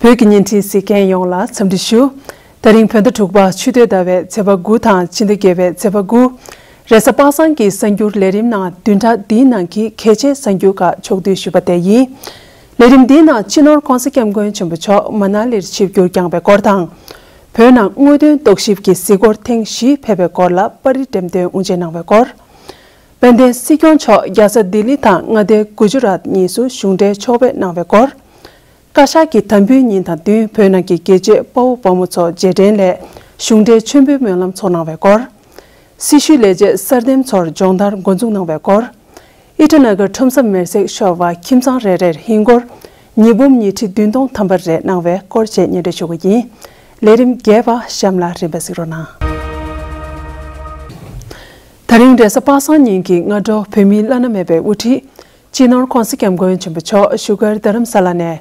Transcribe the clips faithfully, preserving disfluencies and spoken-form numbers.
བོད་ཀྱི་བརྙན་འཕྲིན་གཟིགས་མཁན་ཡོངས་ལ་འཚམས་འདྲི་ཞུ། ད་རིང་བོད་ཟླ་དྲུག་པ་ཆུ་སྟོད་ཟླ་བའི་ཚེས་པ་དགུ་དང་ཕྱི་ཟླ་བརྒྱད་པའི་ཚེས་པ་དགུ། རེས་གཟའ་པ་སངས་ཀྱི་གསར་འགྱུར་ལས་རིམ་ནང་བདུན་ཕྲག་འདིའི་ནང་གི་གལ་ཆེའི་གསར་འགྱུར་ཁག་ཕྱོགས་བསྡུས་ཞུས་པ་དེ་ཡིན། ལས་རིམ་འདིའི་ནང་སྤྱི་ནོར་༧གོང་ས་༧སྐྱབས་མགོན་ཆེན་པོ་མཆོག་མ་ན་ལིར་ཆིབས་བསྒྱུར་བསྐྱངས་པའི་སྐོར་དང་། བོད་ནང་དངོས་དོན་རྟོག་ཞིབ་ཀྱི་གཟིགས་སྐོར་ཐེངས་བཞི་ཕེབས་པའི་སྐོར་ལ་པར་རིས་འགྲེམས་སྟོན་དབུ་འབྱེད་གནང་བའི་སྐོར། དཔལ་ལྡན་སྲིད་སྐྱོང་མཆོག་རྒྱལ་ས་ལྡི་ལི་དང་མངའ་སྡེ་གུ་ཇུ་རཱཏ་གཉིས་སུ་གཞུང་འབྲེལ་ཕྱོགས་ཕེབས་གནང་བའི་སྐོར། བཀའ་ཤག་གི་དམ་འབུལ་ཉིན་དང་བསྟུན་བོད་ནང་གི་རྒྱལ་གཅེས་དཔའ་བོ་དཔའ་མོ་ཚོ་རྗེས་དྲན་སླད་གཞུང་འབྲེལ་མཆོད་འབུལ་སྨོན་ལམ་ཚོགས་གནང་བའི་སྐོར། སྲི་ཞུའི་ལས་བྱེད་གསར་འདེམས་ཚོར་སྦྱོང་བརྡར་འགོ་འཛུགས་གནང་བའི་སྐོར། ཨི་ཊ་ན་གར་ཁྲོམ་ས་མེར་སྲེག་ཤོར་བ་ཁྱིམ་ཚང་རེ་རེར་ཧིན་སྒོར་ཉིས་འབུམ་ཉིས་ཁྲི་བདུན་སྟོང་ཐམ་པ་རེ་གནང་བའི་སྐོར་བཅས་སྙན་སྒྲོན་ཞུ་གི་ཡིན། ལས་རིམ་རྒྱས་པ་གཤམ་ལ་རིམ་པས་གཟིགས་རོགས་གནང་། ད་རིང་རེས་གཟའ་པ་སངས་ཉིན་གྱི་སྔ་དྲོ་བོད་མིའི་བླ་ན་མེད་པའི་དབུ་ཁྲིད། སྤྱི་ནོར་༧གོང་ས་༧སྐྱབས་མགོན་ཆེན་པོ་མཆོག་བཞུགས་སྒར་རྡ་རམ་ས་ལ་ནས།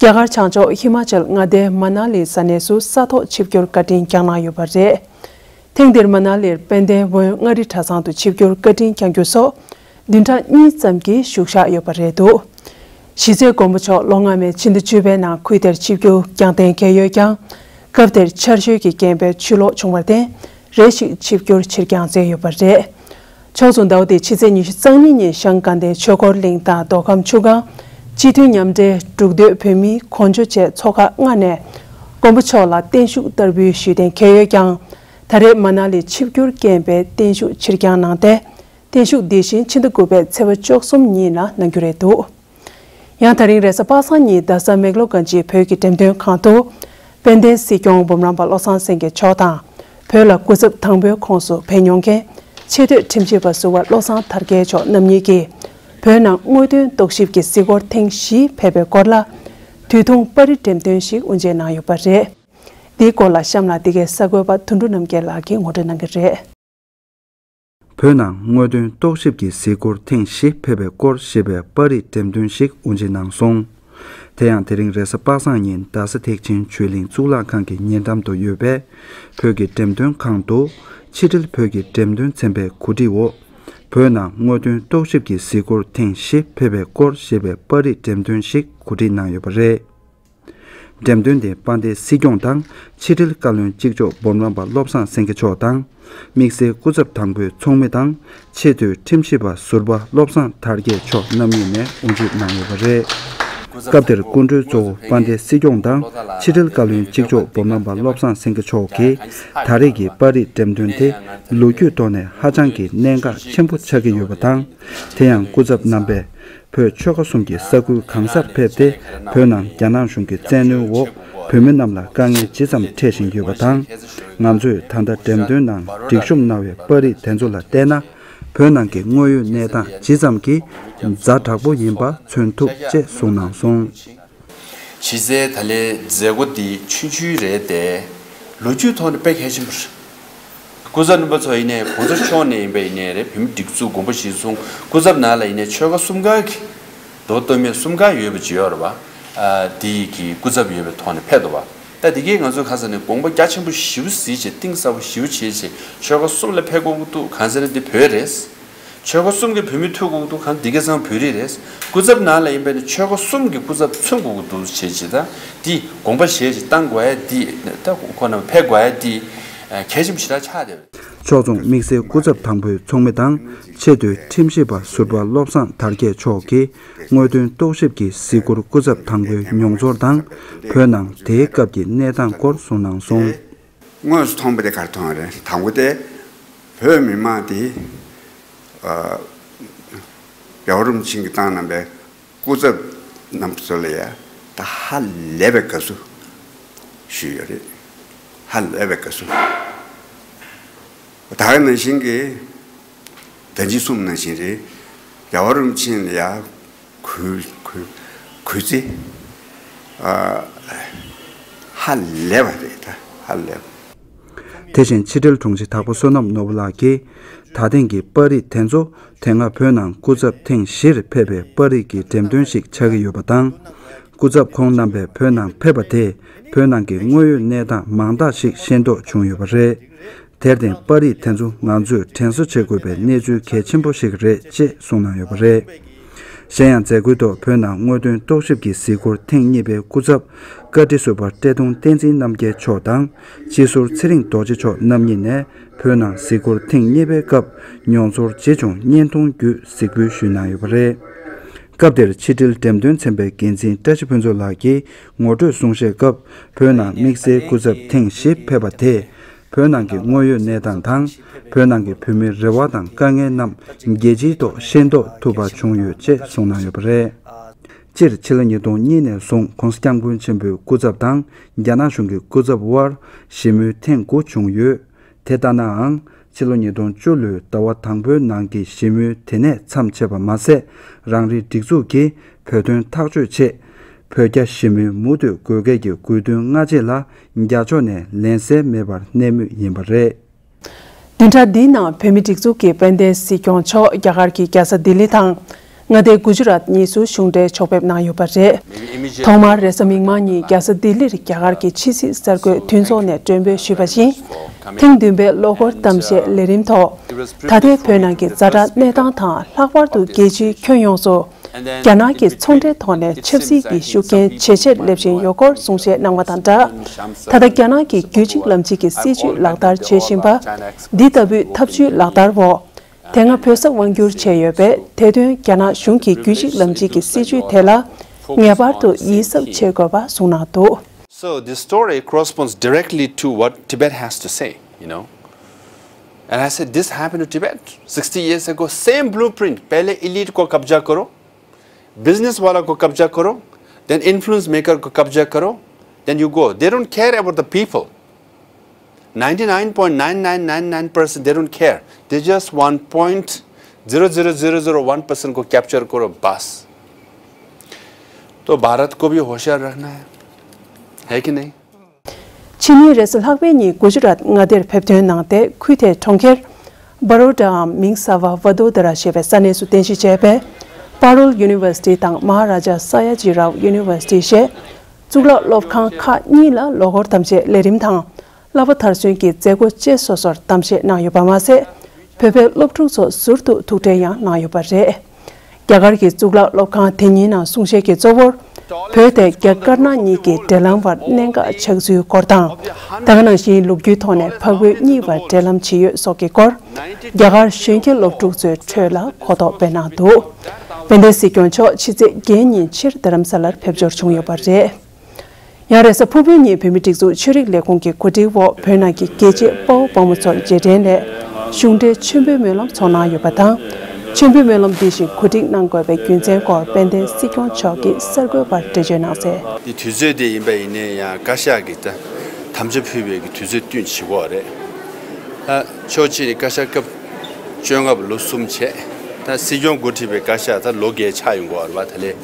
རྒྱ་གར་བྱང་ཕྱོགས་ཧི་མ་ཅལ་མངའ་སྡེའི་མ་ན་ལི་ས་གནས་སུ་ས་ཐོག་ཆིབས་བསྒྱུར་བཀའ་དྲིན་བསྐྱངས་གནང་ཡོད་པ་རེད། ཐེངས་འདིར་མ་ན་ལིར་དཔལ་ལྡན་བོན་མངའ་རིས་གྲྭ་ཚང་དུ་ཆིབས་བསྒྱུར་བཀའ་དྲིན་བསྐྱངས་རྒྱུ་སོགས་བདུན་ཕྲག་གཉིས་ཙམ་གྱི་བཞུགས་ཞག་ཡོད་པ་རེད་འདུག་གཞི་རྩའི་མགོན་པོ་མཆོག་ལོ་སྔ་མའི་ཕྱི་ཟླ་བཅུ་པའི་ནང་ཁུལ་དེར་ཆིབས་བསྒྱུར་བསྐྱངས་གཏན་འཁེལ་ཡོད་ཀྱང་། སྐབས་དེར་ཆར་ཞོད་ཀྱི་རྐྱེན་པས་ཆུ་ལོག་བྱུང་བར་བརྟེན། རེ་ཞིག་ཆིབས་བསྒྱུར་ཕྱིར་འགྱངས་མཛད་ཡོད་པ་རེད། མཆོག་གཙོ་ཟླ་བ་འདིའི་ཕྱི་ཚེས་ཉི་ཤུ་རྩ་གཉིས་ཉིན་ཤང་དགའ་ལྡན་ཆོས་འཁོར་གླིང་དང་མདོ་ཁམས་ཆུ་སྒང་སྤྱི་མཐུན་མཉམ་འབྲེལ་འབྲུག་སྟོད་བོད་མིའི་གོ་འཇོ་བཅས་ཚོགས་ཁག་ལྔ་ནས་མགོན་པོ་མཆོག་ལ་བརྟན་བཞུགས་བསྟར་འབུལ་ཞུས་གཏན་འཁེལ་ཡོད་ཀྱང་། ད་རེས་མ་ན་ལི་ཆིབས་བསྒྱུར་རྐྱེན་པས་བརྟན་བཞུགས་ཕྱིར་འགྱངས་གནང་སྟེ། བརྟན་བཞུགས་འདི་བཞིན་ཕྱི་ཟླ་དགུ་པའི་ཚེས་པ་བཅུ་གསུམ་ཉིན་ལ་གནང་རྒྱུ་རེད་འདུག་ཡང་ད་རིང་རེས་གཟའ་པ་སངས་ཉིན་རྡ་ས་མེག་ལོ་གན་ཇིའི་བོད་ཀྱི་འགྲེམས་སྟོན་ཁང་དུ། དཔལ་ལྡན་སྲིད་སྐྱོང་འབུམ་རམས་པ་བློ་བཟང་སེང་གེ་མཆོག་དང་། བོད་ལ་སྐུ་ཚབ་དང་པོའི་ཁོངས་སུ་ཕེབས་མྱོང་མཁན་ཆེས་མཐོའི་ཁྲིམས་ཞིབ་པ་ཟུར་པ་བློ་བཟང་དར་རྒྱས་མཆོག་རྣམ་གཉིས་ཀྱིས། བོད་ནང་དངོས་དོན་རྟོག་ཞིབ་ཀྱི་གཟིགས་སྐོར་ཐེངས་བཞི་ཕེབས་པའི་སྐོར་ལ། དུས་ཐུང་པར་རིས་འགྲེམས་སྟོན་ཞིག་དབུ་འབྱེད་གནང་ཡོད་པ་རེད། འདིའི་སྐོར་ལ་གཤམ་ལ་འདི་གའི་གསར་འགོད་པ་དོན་གྲུབ་རྣམ་རྒྱལ་ལགས་ཀྱིས་ངོ་སྤྲོད་གནང་གི་རེད། བོད་ནང་དངོས་དོན་རྟོག་ཞིབ་ཀྱི་གཟིགས་སྐོར་ཐེངས་བཞི་ཕེབས་པའི་སྐོར་ཞེས་པའི་པར་རིས་འགྲེམས་སྟོན་ཞིག་དབུ་འབྱེད་གནང་སོང་། དེ་ཡང་དེ་རིང་རེས་གཟའ་པ་སངས་ཉིན་རྡ་ས་ཐེག་ཆེན་ཆོས་གླིང་གཙུག་ལག་ཁང་གི་ཉེ་འགྲམ་དུ་ཡོད་པའི་བོད་ཀྱི་འགྲེམས་སྟོན་ཁང་དུ་ཕྱི་དྲིལ་བོད་ཀྱི་འགྲེམས་སྟོན་ཚན་པའི་གོ་སྒྲིག་འོག་བོད་ནང་དངོས་དོན་རྟོག་ཞིབ་ཀྱི་གཟིགས་སྐོར་ཐེངས་བཞི་ཕེབས་པའི་སྐོར་ཞེས་པའི་པར་རིས་འགྲེམས་སྟོན་ཞིག་གོ་སྒྲིག་གནང་ཡོད་པ་རེད། འགྲེམས་སྟོན་དེ་དཔལ་ལྡན་སྲིད་སྐྱོང་དང་ཕྱི་དྲིལ་བཀའ་བློན་གཅིག་ལྕོགས་འབུམ་རམས་པ་བློ་བཟང་སེང་གེ་མཆོག་དང་། དམིགས་བསལ་སྐུ་ཚབ་དང་པོའི་ཚོགས་མི་དང་ཆེས་མཐོའི་ཁྲིམས་ཞིབ་པ་ཟུར་པ་བློ་བཟང་དར་རྒྱས་མཆོག་རྣམ་གཉིས་ནས་དབུ་འབྱེད་གནང་ཡོད་པ་རེད། སྐབས་དེར་སྐུ་མགྲོན་གཙོ་བོ་དཔལ་ལྡན་སྲིད་སྐྱོང་དང་ཕྱི་དྲིལ་བཀའ་བློན་གཅིག་ལྕོགས་འབུམ་རམས་པ་བློ་བཟང་སེང་གེ་མཆོག་གིས་ད་རེས་ཀྱི་པར་རིས་འགྲེམས་སྟོན་དེ་ལོ་རྒྱུས་ཐོག་ནས་ཧ་ཅང་གི་གནད་འགག་ཆེན་པོ་ཆགས་ཀྱི་ཡོད་པ་དང་། དེ་ཡང་སྐུ་ཚབ་རྣམ་པས། བོད་ཆོལ་ཁ་གསུམ་གྱི་ས་ཁུལ་གང་སར་ཕེབས་ཏེ་བོད་ནང་རྒྱ་ནག་གཞུང་གི་བཙན་གནོན་འོག་བོད་མི་རྣམས་ལ་དཀའ་ངལ་ཇི་ཙམ་འཕྲད་བཞིན་ཡོད་པ་དང་། ང་ཚོས་ད་ལྟ་འགྲེམས་སྟོན་ནང་སྒྲིག་གཤོམ་གནང་བའི་པར་རིས་དེ་ཚོ་ལ་བལྟས་ན། བོད་ནང་གི་དངོས་ཡོད་གནས་སྟངས་ཇི་ཙམ་གྱིས་ཛ་དྲག་པོ་ཡིན་པ་མཚོན་ཐུབ་ཅེས་གསུངས་གནང་སོང་། གཞི་རྩའི་ད་ལན་མཛད་སྒོ་འདི་ཆུང་ཆུང་རེད་དེ། ལོ་རྒྱུས་ཐོག་ནས་དཔེ་གལ་ཆེན་པོ་རེད། སྐུ་ཚབ་རྣམ་པ་ཚོ་ཡིན་ནའི་གོང་ས་མཆོག་ནས་ཡིན་པ་ཡིན་ནའི་རེད། བོད་མིའི་སྒྲིག་འཛུགས་དགོངས་པ་གཞིར་བཟུང་སྐུ་ཚབ་ནང་ལ་ཡིན་ནའི་ཆོལ་ཁ་གསུམ་ཀ་གི་མདོ་སྟོད་སྨད་གསུམ་ཀ་ཡོད་པ་ཅིག་ཡོད་རེད་བ། དེ་ཡི་གི་སྐུ་ཚབ་ཡོད་པའི་ཐོག་ནས་ཕེབས་འདུག་བ། ད་དེ་གས་ང་ཚོ་ག་ས་ནས་དགོངས་པ་རྒྱ་ཆེན་པོ་ཞེ་པོ་གཟིགས་བྱས་གཏིང་ཟབ་པོ་ཞེ་པོ་བྱས་བྱས་ཆོལ་ཁ་གསུམ་ལ་ཕེབས་དགོས་ཀྱི་འདུག་གང་ཟེར་ན་འདི་བོད་རེད། ཆོལ་ཁ་གསུམ་གྱི་བོད་མི་ཐུག་དགོས་འདུག་གང་འདི་ག་ཚང་བོད་རིགས་རེད། སྐུ་ཚབ་ནང་ལ་ཡིན་པས་ན་ཆོལ་ཁ་གསུམ་གྱི་སྐུ་ཚབ་མཚོན་དགོས་ཀྱི་འདུག་བྱས་བྱས་ད་འདི་དགོངས་པ་བཞེས་བྱས་བཏང་དགོས་ཡ་འདི་ད་ཁོ་རྣམས་ཕེབས་དགོས་ཡ་འདི་གལ་ཆེན་པོ་ཞེ་དྲག་ཆགས་བསྡད་པ་རེད། ཕྱོགས་མཚུངས་དམིགས་བསལ་སྐུ་ཚབ་དང་པོའི་ཚོགས་མི་དང་ཆེས་མཐོའི་ཁྲིམས་ཞིབ་པ་ཟུར་པ་བློ་བཟང་དར་རྒྱས་མཆོག་གིས་དངོས་དོན་རྟོག་ཞིབ་ཀྱི་གཟིགས་སྐོར་སྐུ་ཚབ་དང་པོའི་མྱོང་ཚོར་དང་བོད་ནང་དེའི་སྐབས་ཀྱི་གནས་སྟངས་སྐོར་གསུངས་གནང་སོང་། དངོས་སུ་མཐོང་པ་དེ་ག་རེ་མཐོང་བ་རེད། དང་པོ་དེ་བོད་མི་མང་དེ་ཨ་རྒྱལ་བ་རིན་པོ་ཆེ་གིས་བཏང་གནང་པའི་སྐུ་ཚབ་རྣམ་པ་ཚོ་ལ་ཡ་ད་ཧ་ལས་པའི་དགའ་བསུ་ཞུས་ཡོད་རེད། ཧ་ལས་པའི་དགའ་བསུ། ད་ག་ནང་བཞིན་གྱི་ཟླ་གཅིག་གསུམ་ནང་བཞིན་རེད། རྒྱལ་བ་རིན་པོ་ཆེ་ལ་ཡ་གུས་གུས་གུས་བརྩི་ཨ་ཧ་ལས་པ་རེད། ད་ཧ་ལས་པ། དེ་བཞིན་ཕྱི་དྲིལ་དྲུང་ཆེ་དྭགས་པོ་བསོད་ནམས་ནོར་བུ་ལགས་ཀྱིས་ད་ཐེངས་ཀྱི་པར་རིས་དེ་ཚོ་དེ་སྔ་བོད་ནང་སྐུ་ཚབ་ཐེངས་བཞིར་ཕེབས་པའི་པར་རིས་ཀྱི་འགྲེམས་སྟོན་ཞིག་ཆགས་ཀྱི་ཡོད་པ་དང་། སྐུ་ཚབ་ཁོང་རྣམ་པས་བོད་ནང་ཕེབས་པ་དེས་བོད་ནང་གི་དངོས་ཡོད་གནས་སྟངས་མང་དག་ཞིག་ཤེས་རྟོགས་བྱུང་ཡོད་པ་རེད། དེར་བརྟེན་པར་རིས་དེ་ཚོ་ང་ཚོས་དྲན་གསོ་བྱེད་དགོས་པའི་གནས་ཚུལ་གལ་ཆེན་པོ་ཞིག་རེད་ཅེས་གསུངས་གནང་ཡོད་པ་རེད། གཞན་ཡང་མཛད་སྒོའི་ཐོག་བོད་ནང་དངོས་དོན་རྟོག་ཞིབ་ཀྱི་གཟིགས་སྐོར་ཐེངས་གཉིས་པའི་སྐུ་ཚབ་བཀའ་ཁྲི་ཟུར་པ་བཀྲས་མཐོང་བསྟན་འཛིན་རྣམ་རྒྱལ་མཆོག་དང་སྤྱི་ཟུར་ཚེ་རིང་རྡོ་རྗེ་མཆོག་རྣམ་གཉིས་ནས་བོད་ནང་གཟིགས་སྐོར་ཐེངས་གཉིས་པའི་སྐབས་མྱོང་ཚོར་ཇི་བྱུང་བརྙན་ཐུང་བརྒྱུད་གཟིགས་འབུལ་ཞུས་གནང་ཡོད་པ་རེད། སྐབས་དེར་ཕྱི་དྲིལ་འགྲེམས་སྟོན་ཚན་པའི་འགན་འཛིན་བཀྲ་ཤིས་ཕུན་ཚོགས་ལགས་ཀྱིས་ངོ་སྤྲོད་གསུང་བཤད་སྐབས་བོད་ནང་དམིགས་བསལ་སྐུ་ཚབ་ཐེངས་བཞི་ཕེབས་པ་དེས། བོད་ནང་གི་དངོས་ཡོད་གནས་སྟངས་དང་། བོད་ནང་གི་བོད་མིའི་རེ་བ་དང་དཀའ་ངལ་རྣམས་རྒྱལ་སྤྱིའི་ཐོག་ཤེས་རྟོགས་ཐུབ་པ་བྱུང་ཡོད་ཅེས་གསུངས་གནང་ཡོད་པ་རེད། སྤྱིར་ཕྱི་ལོ་ཉིས་སྟོང་གཉིས་ནས་བཟུང་༸གོང་ས་༸སྐྱབས་མགོན་ཆེན་པོའི་སྐུ་ཚབ་དང་རྒྱ་ནག་གཞུང་གི་སྐུ་ཚབ་དབར་ཞི་མོལ་ཐེངས་དགུ་བྱུང་ཡོད། དེ་ལྟ་ནའང་། ཕྱི་ལོ་ཉིས་སྟོང་བཅུ་ལོའི་ཟླ་བ་དང་པོའི་ནང་གི་ཞི་མོལ་དེ་ནས་མཚམས་ཆད་པ་མ་ཟད། རང་རེའི་སྒྲིག་འཛུགས་ཀྱིས་བོད་དོན་ཐག་གཅོད་ཆེད། བོད་རྒྱ་ཞི་མོལ་མུ་མཐུད་དགོས་གལ་གྱི་དགོས་འདུན་སྔ་རྗེས་ལ་རྒྱ་ཕྱོགས་ནས་ལན་གསལ་མེད་པར་གནས་མུས་ཡིན་པ་རེད། བདུན་ཕྲག་འདིའི་ནང་བོད་མིའི་སྒྲིག་འཛུགས་ཀྱི་དཔལ་ལྡན་སྲིད་སྐྱོང་མཆོག་རྒྱ་གར་གྱི་རྒྱལ་ས་ལྡི་ལི་དང་མངའ་སྡེ་གུ་ཇུ་རཱཏ་གཉིས་སུ་གཞུང་འབྲེལ་ཕྱོགས་ཕེབས་གནང་ཡོད་པ་རེད། ཐོག་མར་རེས་གཟའ་མིག་དམར་ཉིན་རྒྱལ་ས་ལྡི་ལིར་རྒྱ་གར་གྱི་ཕྱི་སྲིད་གསར་འགོད་འདུ་ཚོགས་ནས་སྤྲོད་འབུལ་ཞུས་པ་བཞིན། ཐེངས་བདུན་པའི་ལོ་འཁོར་གཏམ་བཤད་ལས་རིམ་ཐོག་ད་ལྟའི་བོད་ནང་གི་ཛ་དྲག་གནས་སྟངས་དང་ལྷག་པར་དུ་རྒྱལ་སྤྱིའི་ཁྱོན་ཡོངས་སུ། རྒྱ་ནག་གི་ཚོང་འབྲེལ་ཐོག་ནས་ཆབ་སྲིད་ཀྱི་ཤུགས་རྐྱེན་ཇེ་ཆེར་སླེབས་བཞིན་ཡོད་སྐོར་གསུང་བཤད་གནང་བ་དང་སྦྲགས། ད་ལྟ་རྒྱ་ནག་གི་རྒྱུད་གཅིག་ལམ་གཅིག་གི་སྲིད་བྱུས་ལག་བསྟར་བྱེད་བཞིན་པ། འདི་ལྟ་བུའི་ཐབས་བྱུས་ལག་བསྟར་འོག་དེ་སྔ་བོད་ས་དབང་བསྒྱུར་བྱས་ཡོད་པས་དེ་དོན་རྒྱ་ནག་གཞུང་གི་རྒྱུད་གཅིག་ལམ་གཅིག་གི་སྲིད་བྱུས་དེ་ལ་ངེས་པར་དུ་ཡིད་གཟབ་བྱེད་དགོས་པ་གསུངས་གནང་འདུག། So this story corresponds directly to what Tibet has to say, you know. And I said, this happened to Tibet sixty years ago. Same blueprint. पहले elite को कब्जा करो, बिजनेस वाला को कब्जा करो, then influence maker को कब्जा करो, then you go. They don't care about the people. Ninety nine point nine nine nine nine percent, they don't care. They just want point zero zero zero zero one percent को कैप्चर करो बस। तो भारत को भी होशियार रखना है, है कि नहीं? ཕྱི་ཉིན་རེས་གཟའ་ལྷག་པའི་ཉིན་གུ་ཇུ་རཱཏ་མངའ་སྡེར་ཕེབས་ཐོན་གནང་སྟེ། ཁུལ་དེའི་གྲོང་ཁྱེར་བ་རོ་ཌའམ་མིང་གསར་པ་ཝ་དོ་དྷ་ར་ཞེས་པའི་ས་གནས་སུ་རྟེན་གཞི་བྱས་པའི་པཱ་རོལ་ཡུ་ནི་ཝར་སི་ཊི་དང་མ་ཧཱ་རཱ་ཇཱ་ས་ཡ་ཇི་རའོ་ཡུ་ནི་ཝར་སི་ཊི་ཞེས་གཙུག་ལག་སློབ་ཁང་ཁག་གཉིས་ལ་ལོ་འཁོར་གཏམ་བཤད་ལས་རིམ་དང་། བསླབ་པ་མཐར་སོན་གྱི་མཛད་སྒོ་བཅས་སོ་སོར་གཏམ་བཤད་གནང་ཡོད་པ་མ་ཟད། བོད་པའི་སློབ་ཕྲུག་ཚོ་ཟུར་དུ་ཐུག་འཕྲད་ཡང་གནང་ཡོད་པ་རེད། རྒྱ་གར་གྱི་གཙུག་ལག་སློབ་ཁང་དེ་གཉིས་ནང་གསུང་བཤད་ཀྱི་གཙོ་བོར། བོད་དེ་རྒྱ་དཀར་ནག་གཉིས་ཀྱི་འབྲེལ་ལམ་བར་གནད་འགག་ཆགས་ཚུལ་སྐོར་དང་། ད་ག་ནང་བཞིན་ལོ་རྒྱུས་ཐོག་ནས་འཕགས་བོད་གཉིས་བར་འབྲེལ་ལམ་ཇི་ཡོད་སོགས་ཀྱི་སྐོར། རྒྱ་གར་གཞོན་སྐྱེས་སློབ་ཕྲུག་ཚོའི་ཁྲོད་ལ་གོ་རྟོགས་སྤེལ་གནང་འདུག། དཔལ་ལྡན་སྲིད་སྐྱོང་མཆོག་ཕྱི་ཚེས་བརྒྱད་ཉིན་ཕྱིར་རྡ་རམ་ས་ལར་ཕེབས་འབྱོར་བྱུང་ཡོད་པ་རེད། ཡང་རེས་གཟའ་ཕུར་བུའི་ཉིན་བོད་མིའི་སྒྲིག་འཛུགས་ཆོས་རིག་ལས་ཁུངས་ཀྱི་གོ་སྒྲིག་འོག་བོད་ནང་གི་རྒྱལ་གཅེས་དཔའ་བོ་དཔའ་མོ་ཚོར་རྗེས་དྲན་སླད་གཞུང་འབྲེལ་མཆོད་འབུལ་སྨོན་ལམ་ཚོགས་གནང་ཡོད་པ་དང་། མཆོད་འབུལ་སྨོན་ལམ་འདི་བཞིན་གོ་སྒྲིག་གནང་དགོས་པའི་རྒྱུ་མཚན་སྐོར་དཔལ་ལྡན་སྲིད་སྐྱོང་མཆོག་གིས་གསར་འགོད་པར་འགྲེལ་བརྗོད་གནང་གསལ། འདི་དུས་ཚོད་དེ་ཡིན་པ་ཡིན་ནའི་ཡང་བཀའ་ཤག་གིས་ད་དམ་བཅའ་ཕུལ་བའི་གི་དུས་ཚོད་བསྟུན་བྱེད་དགོས་རེད། ད་ཕྱོགས་གཅིག་ནས་བཀའ་ཤག་སྐབས་བཅོ་ལྔ་པ་ལོ་གསུམ་བྱས། ད་སྲིད་སྐྱོང་འགོ་ཁྲིད་པའི་བཀའ་ཤག་ད་ལོ་བརྒྱད་ཆགས་ཡོང་གི་ཡོད་རེད་པ། ད་ལས་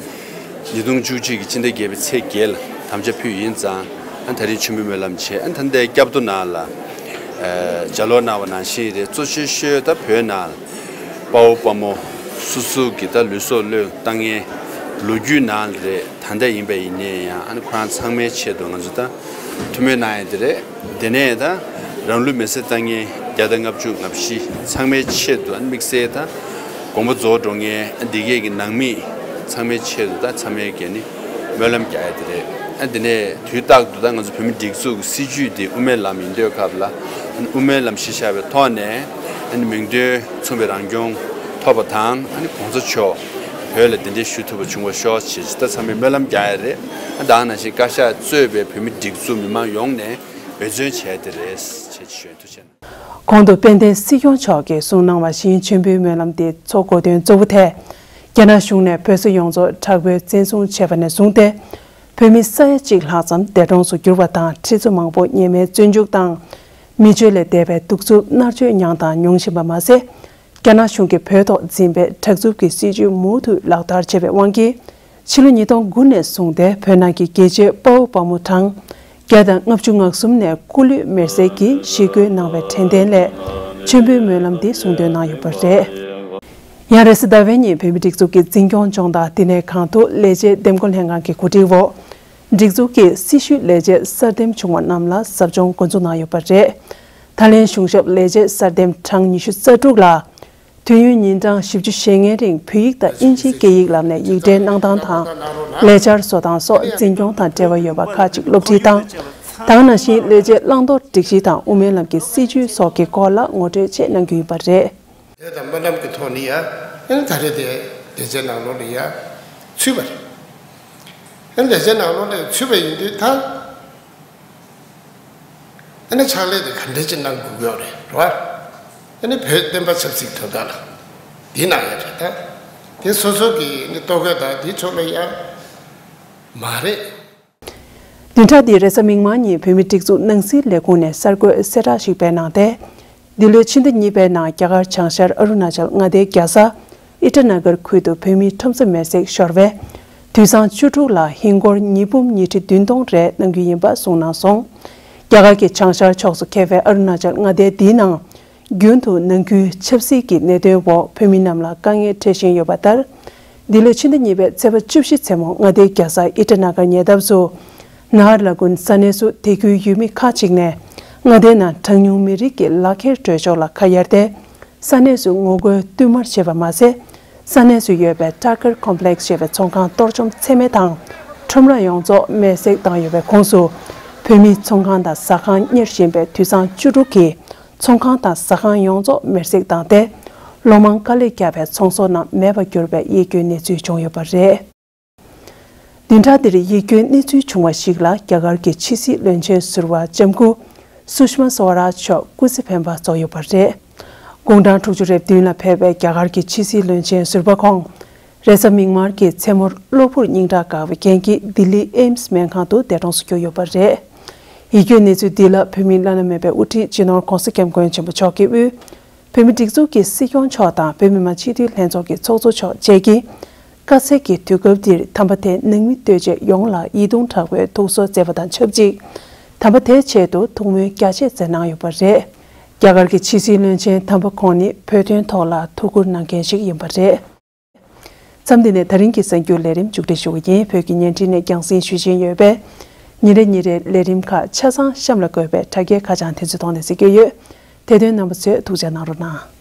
ཉིས་སྟོང་བཅུ་གཅིག་གི་སྤྱི་ཟླ་བརྒྱད་པའི་ཚེས་བརྒྱད་ལ་དམ་བཅའ་ཕུལ་ཡིན་ཙང་། ཨ་ད་རེས་མཆོད་འབུལ་སྨོན་ལམ་བྱས། ཨ་ད་ལྟའི་སྐྱབས་ཐོ་ནང་ལ་ཨ་ལྗགས་ཀློག་གནང་བ་ནང་བཞིན་རེད། གཙོ་ཆེ་ཤོས་ད་བོད་ནང་དཔའ་བོ་དཔའ་མོ་སོ་སོ་གི་ད་ལུས་སྲོག་བློས་བཏང་མཁན་ལོ་རྒྱུས་ནང་ལ་རེད། ད་ལྟ་ཡིན་པ་ཡིན་ནའི་ཡང་ཨ་ནི་ཁོ་རང་ཚང་མའི་ཆེད་དུ་ང་ཚོ་ད་ཐུགས་སྨོན་གནང་ཡ་དེ་རེད། དེ་ནས་ད་རང་ལུས་མེར་སྲེག་བཏང་མཁན་བརྒྱ་དང་ལྔ་བཅུ་ང་བཞི་ཚང་མའི་ཆེད་དུ་ཨ་ནི་དམིགས་བསལ་ད་དགོངས་པ་རྫོགས་འགྲོ་མཁན་ཨ་འདི་གས་ཀྱི་ནང་མི་ཚང་མའི་ཆེད་དུ་ད་ཚང་མས་གས་ནི་སྨོན་ལམ་རྒྱག་ཡ་དེ་རེད། ཨ་དེ་ནས་དུས་རྟག་ཏུ་ད་ང་ཚོ་བོད་མི་སྒྲིག་འཛུགས་ཀྱི་སྲིད་བྱུས་འདི་དབུ་མའི་ལམ་ཡིན་དུས་སྐབས་ལ་ཨ་ནི་དབུ་མའི་ལམ་གཞི་བཞག་པའི་ཐོག་ནས་ཨ་ནི་མིང་དོན་མཚུངས་པའི་རང་སྐྱོང་ཐོབ་པ་དང་། ཨ་ནི་གོང་ས་མཆོག་བོད་ལ་གདན་འདྲེན་ཞུ་ཐུབ་པ་བྱུང་བ་ཤོག་ཅེས་ད་ཚང་མས་སྨོན་ལམ་རྒྱག་ཡ་རེད། ཨ་ད་ག་ནང་བཞིན་བཀའ་ཤག་གཙོས་པའི་བོད་མི་སྒྲིག་འཛུགས་མི་མང་ཡོངས་ནས་འབད་བརྩོན་བྱས་ཏེ་རེད་ཅེས་ཞུ་ཡོད། ཐུགས་རྗེ་ཆེ། གོང་དུ་དཔལ་ལྡན་སྲིད་སྐྱོང་མཆོག་གིས་གསུངས་གནང་བ་བཞིན་མཆོད་འབུལ་སྨོན་ལམ་འདི་ཚོགས་དགོས་དོན་གཙོ་བོ་དེ། རྒྱ་ནག་གཞུང་ནས་བོད་ས་ཡོངས་རྫོགས་དྲག་པོའི་བཙན་བཟུང་བྱས་པ་ནས་བཟུང་སྟེ། བོད་མི་ས་ཡ་གཅིག་ལྷག་ཙམ་འདས་གྲོངས་སུ་གྱུར་བ་དང་། ཁྲི་ཚོ་མང་པོ་ཉེས་མེད་བཙོན་འཇུག་དང་། མི་སྤྱོད་ལས་འདས་པའི་གདུག་རྩུབ་མནར་གཅོད་མྱངས་དང་མྱོང་བཞིན་པ་མ་ཟད། རྒྱ་ནག་གཞུང་གིས་བོད་ཐོག་འཛིན་པའི་དྲག་རྩུབ་ཀྱི་སྲིད་བྱུས་མུ་མཐུད་ལག་བསྟར་བྱས་པའི་དབང་གིས། ཕྱི་ལོ་ཉིས་སྟོང་དགུ་ནས་བཟུང་སྟེ་བོད་ནང་གི་རྒྱལ་གཅེས་དཔའ་བོ་དཔའ་མོ་གྲངས་བརྒྱ་དང་ལྔ་བཅུ་ང་གསུམ་ནས་སྐུ་ལུས་མེར་སྲེག་གིས་ཞི་རྒོལ་གནང་བའི་དྲན་རྟེན་སླད་མཆོད་འབུལ་སྨོན་ལམ་འདི་གསུང་འདོན་གནང་ཡོད་པ་རེད། ཡང་རེས་གཟའ་ཟླ་བའི་ཉིན་བོད་མིའི་སྒྲིག་འཛུགས་ཀྱི་འཛིན་སྐྱོང་སྦྱོང་བརྡར་བསྟི་གནས་ཁང་དུ་ལས་བྱེད་འདེམས་བསྐོ་ལྷན་ཁང་གི་གོ་སྒྲིག་འོག་སྒྲིག་འཛུགས་ཀྱི་སྲི་ཞུ་ལས་བྱེད་གསར་འདེམས་བྱུང་བ་རྣམས་ལ་ཟབ་སྦྱོང་འགོ་འཛུགས་གནང་ཡོད་པ་རེད། ད་ལན་གཞུང་ཞབས་ལས་བྱེད་གསར་འདེམས་གྲངས་ཉི་ཤུ་རྩ་དྲུག་ལ། དུས་ཡུན་ཉིན་གྲངས་བཞི་བཅུ་ཞེ་ལྔའི་རིང་བོད་ཡིག་དང་དབྱིན་ཇིའི་སྐད་ཡིག་ལམ་ནས་ཡིག་འབྲེལ་གནང་སྟངས་དང་། ལས་འཆར་བཟོ་སྟངས་སོགས་འཛིན་སྐྱོང་དང་འབྲེལ་བ་ཡོད་པ་ཁག་ཅིག་སློབ་ཁྲིད་དང་། དེ་ནང་བཞིན་ལས་བྱེད་བླང་དོར་སྒྲིག་གཞི་དང་དབུ་མའི་ལམ་གྱི་སྲིད་བྱུས་སོགས་ཀྱི་སྐོར་ལ་ངོ་སྤྲོད་བཅས་གནང་རྒྱུ་ཡིན་པ་རེད། དེ་དང་སྨོན་ལམ་གྱི་ཐོག་ནས་ཡང་ཨ་ནི་ད་རེས་དེ་སྡེ་ཚན་ནང་ལོགས་ལ་ཡང་ཚུད་པ་རེད། ཨ་ནི་སྡེ་ཚན་ནང་ལོགས་ལ་ཚུད་པ་ཡིན་དུས་ད། ཨ་ནི་ཕྱག་ལས་དེ་ག་འདྲ་ཅིག་གནང་དགོས་ཀྱི་ཡོད་རེད་རེད་བ། ཨ་ནི་བོད་བསྟན་པ་ཆབ་སྲིད་དོན་དག་ལ་འདི་གནང་ཡོད་རེད་ད། དེ་སོ་སོ་གི་ཨ་ནི་ལྟོ་གོས་དང་དེའི་ཕྱོགས་ལ་ཡང་མ་རེད། བདུན་ཕྲག་འདིའི་རེས་གཟའ་མིག་དམར་ཉིན་བོད་མིའི་སྒྲིག་འཛུགས་ནང་སྲིད་ལས་ཁུངས་ནས་གསར་འགོད་གསལ་བསྒྲགས་ཤིག་སྤེལ་གནང་སྟེ། འདི་ལོའི་ཕྱི་ཟླ་གཉིས་པའི་ནང་རྒྱ་གར་བྱང་ཤར་ཨ་རུ་ན་ཅལ་མངའ་སྡེའི་རྒྱལ་ས་ཨི་ཊ་ན་གར་ཁུལ་དུ་བོད་མིའི་ཁྲོམ་ས་མེར་སྲེག་ཤོར་བའི་དུས་བཟང་བཅུ་དྲུག་ལ་ཧིན་སྒོར་ཉིས་འབུམ་ཉིས་ཁྲི་བདུན་སྟོང་རེ་གནང་རྒྱུ་ཡིན་པ་གསུངས་གནང་སོང་། རྒྱ་གར་གྱི་བྱང་ཤར་ཕྱོགས་སུ་ཁེལ་བའི་ཨ་རུ་ན་ཅལ་མངའ་སྡེ་འདིའི་ནང་རྒྱུན་དུ་ནང་ཁུལ་ཆབ་སྲིད་ཀྱི་གནད་དོན་འོག་བོད་མི་རྣམས་ལ་དཀའ་ངལ་འཕྲད་བཞིན་ཡོད་པ་ལྟར། འདི་ལོའི་ཕྱི་ཟླ་གཉིས་པའི་ཚེས་པ་བཅུ་བཞི་མཚན་མོ་མངའ་སྡེའི་རྒྱལ་ས་ཨི་ཊ་ན་གར་ཉེ་འདབས་སུ། ནཱ་ཧར་ལ་གུན་ས་གནས་སུ་དེ་ཁུལ་ཡུལ་མི་ཁག་ཅིག་ནས་མངའ་སྡེའི་ནང་གྲངས་ཉུང་མི་རིགས་ཀྱི་ལག་ཁྱེར་སྤྲོད་ཕྱོགས་ལ་ཁ་གཡར་ཏེ། ས་གནས་སུ་ངོ་རྒོལ་བསྟུད་མར་བྱས་པ་མ་ཟད། ས་གནས་སུ་ཡོད་པའི་ཊ་ཀར་ཀོམ་པི་ལེགས་ཞེས་པའི་ཚོང་ཁང་གཏོར་བཅོམ་ཚད་མེད་དང་། ཁྲོམ་ར་ཡོངས་རྫོགས་མེར་སྲེག་བཏང་ཡོད་པའི་ཁོངས་སུ། བོད་མིའི་ཚོང་ཁང་དང་ཟ་ཁང་གཉེར་བཞིན་པའི་དུད་ཚང་བཅུ་དྲུག་གི་ཚོང་ཁང་དང་ཟ་ཁང་ཡོངས་རྫོགས་མེར་སྲེག་བཏང་སྟེ། ལོ་མང་དཀའ་ལས་བརྒྱབ་པའི་ཚོང་ཟོག་རྣམས་མེད་པར་གྱུར་པའི་གཡས་སྐྱོན་གནས་ཚུལ་བྱུང་ཡོད་པ་རེད། བདུན་ཕྲག་འདིར་གཡས་སྐྱོན་གནས་ཚུལ་བྱུང་བ་ཞིག་ལ་རྒྱ་གར་གྱི་ཕྱི་སྲིད་བློན་ཆེན་ཟུར་པ་ལྕམ་སྐུ་སུ་ཤི་མ་སུ་ཝ་རཱཇ་མཆོག་སྐུ་ཚེ་འཕེན་པ་རྫོགས་ཡོད་པ་རེད། དགུང་གྲངས་དྲུག་ཅུ་རེ་བདུན་ལ་ཕེབས་པའི་རྒྱ་གར་གྱི་ཕྱི་སྲིད་བློན་ཆེན་ཟུར་པ་ཁོང་། རེས་གཟའ་མིག་དམར་གྱི་མཚན་མོར་གློ་བུར་སྙིང་ཁྲག་འགག་པའི་རྐྱེན་གྱིས་ལྡི་ལི་ཨེམ་སི་སྨན་ཁང་དུ་འདས་གྲོངས་སུ་གྱུར་ཡོད་པ་རེད། གཡས་སྐྱོན་གནས་ཚུལ་འདི་ལ་བོད་མིའི་བླ་ན་མེད་པའི་དབུ་ཁྲིད་སྤྱི་ནོར་༧གོང་ས་༧སྐྱབས་མགོན་ཆེན་པོ་མཆོག་གིས་དབུས། བོད་མིའི་སྒྲིག་འཛུགས་ཀྱི་སྲིད་སྐྱོང་མཆོག་དང་བོད་མི་མང་སྤྱི་འཐུས་ལྷན་ཚོགས་ཀྱི་ཚོགས་གཙོ་མཆོག་བཅས་ཀྱིས། དཀའ་ཚེགས་ཀྱི་དུས་སྐབས་འདིར་དམ་པ་དེ་ནང་མི་ལྟོས་བཅས་ཡོངས་ལ་ཡིད་གདུང་དྲག་པོས་ཐུགས་གསོ་མཛད་པ་དང་ཆབས་ཅིག་དམ་པ་དེའི་ཆེད་དུ་ཐུགས་སྨོན་རྒྱ་ཆེ་མཛད་གནང་ཡོད་པ་རེད། རྒྱ་གར་གྱི་ཕྱི་སྲིད་བློན་ཆེན་དམ་པ་ཁོང་ནི་བོད་དོན་ཐོག་ལ་ཐུགས་ཁུར་གནང་མཁན་ཞིག་ཡིན་པ་རེད། མཚམས་འདི་ནས་ད་རིང་གི་གསར་འགྱུར་ལས་རིམ་མཇུག་སྒྲིལ་ཞུ་གི་ཡིན། བོད་ཀྱི་བརྙན་འཕྲིན་ནས་རྒྱང་སྲིང་ཞུ་བཞིན་ཡོད་པས། ཉིན་རེ་ཉིན་རེའི་ལས་རིམ་ཁག་ཆ་ཚང་གཤམ་ལ་འགོད་པའི་དྲ་རྒྱའི་ཁ་བྱང་དེ་ཚོའི་ཐོག་ནས་གཟིགས་རྒྱུ་ཡོད། དེ་དོན་རྣམ་པ་ཚོས་ཐུགས་རྗེ་གནང་རོགས་གནང་།